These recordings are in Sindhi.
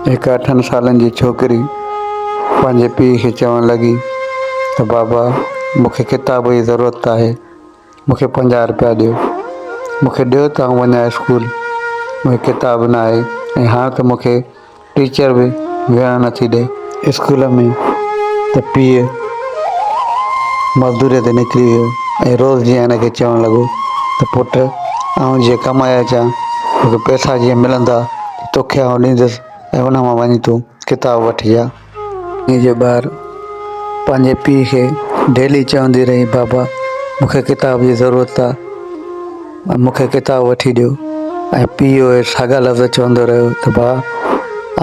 هڪ اٺن سالن جي ڇوڪري پنهنجي پيء کي چوڻ لڳي ته بابا مون کي ڪتاب جي ضرورت آهي، مون کي 50 رپيا ڏيو. مون کي ڏيو ته آئون وڃان اسڪول. مون کي ڪتاب نه آهي ۽ هاڻ ته مون کي ٽيچر به ويهڻ نٿي ڏئي. اسڪول ۾ ته پيء مزدوريء تي نڪري ويو ۽ روز جيان هن کي چوڻ لڳو ته پٽ آئون جيئن ڪمائي اچان مون کي پئسا جيئن ملندا ته توکي آئون ڏيندس ۽ ان مان وڃي تون ڪتاب وٺجان. جو ٻار پنهنجي پيء کي ڊيلي چوندي رهي بابا مون کي ڪتاب جي ضرورت آ ۽ مون کي ڪتاب وٺي ڏيو ۽ پيء اهي ساڳا لفظ چوندو رهيو ته ڀاء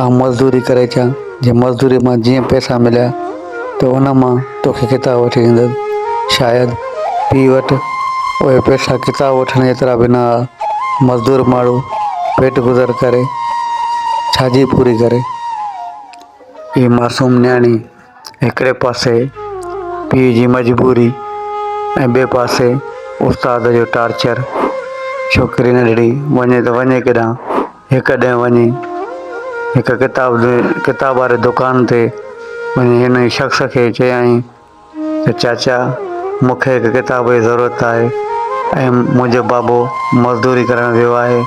آئون مزدوري ڪري اچان جي مزدوري مان جيئن پئسا مليا ته ان مان توکي ڪتاب وٺي ڏيندس شايد پيء وٽ اهي پئسا ڪتاب وٺڻ جيترا به نه هئا مزدور ماڻهو پيٽ گذر ڪري ڇا جي پوري ڪري. هي معصوم نياڻي هڪڙي پاسي پيء جي مجبوري ۽ ٻئي پاسي استاد جو ٽارچر ڇوڪري ننڍڙي وڃي ته وڃي ڪيڏانهن هڪ ڏينهن وڃي هڪ ڪتاب ڪتاب واري دڪان تي وڃي هن شخص کي چيائين ته چاچا مون کي هڪ ڪتاب جي ضرورت آهي ۽ منهنجو بابو مزدوري ڪرڻ ويو آهي،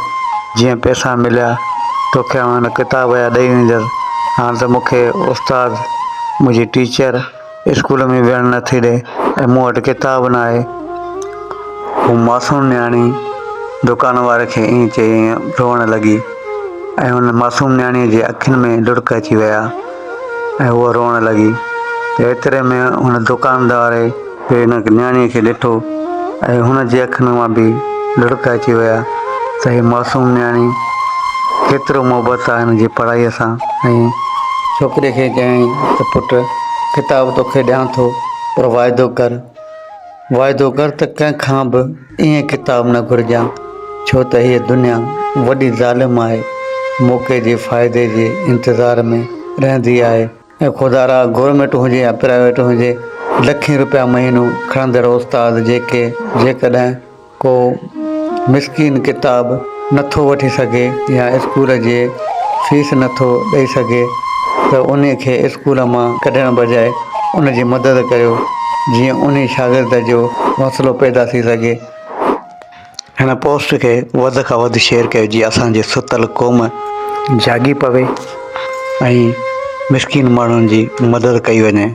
جيئن پئسا مليا توکي آئون هن ڪتاب جا ڏئي ويندس، هاڻ ته مون کي استاد منهنجي ٽيچر اسڪول ۾ ويهڻ نٿي ڏئي ۽ مون وٽ ڪتاب ناهي. هو معصوم نياڻي دڪان واري کي ائين چئي روئڻ لڳي ۽ هن معصوم نياڻيء جي اکين ۾ لڙڪ اچي ويا. ۽ هوء روئڻ لڳي ته ايتري ۾ هن دڪاندار به هن نياڻيء کي ڏٺو ۽ هن جي اکين مان به لڙڪ اچي ويا ته هي معصوم نياڻي ڪيترو محبت آهي هن جي پڙهائيء سان ۽. ڇوڪري کي چيائين ته پٽ ڪتاب توکي ڏيان ٿو پر واعدو ڪر. واعدو ڪر ته ڪنهن کان به ائين ڪتاب نه گهرجان، ڇو ته هيء دنيا وڏي ظالم آهي، موقعي جي فائدي جي انتظار ۾ رهندي آهي. ۽ خدارا گورنمينٽ هجي يا پرائيويٽ هجي، لکين روپيا مهينو کڻندڙ استاد جيڪي جيڪڏهن ڪو مسڪين ڪتاب نٿو وٺي سگهي يا اسڪول جي فيس نٿو ڏئي سگهي ته انهي کي اسڪول مان ڪڍڻ بجاء ان جي مدد ڪريو جيئن انهي شاگرد جو حوصلو پيدا ٿي سگهي. هن پوسٽ کي وڌ کان وڌ شيئر ڪيو جيئن اسان جي ستل قوم جاڳي پوي ۽ مسڪين ماڻهن جي مدد ڪئي وڃي.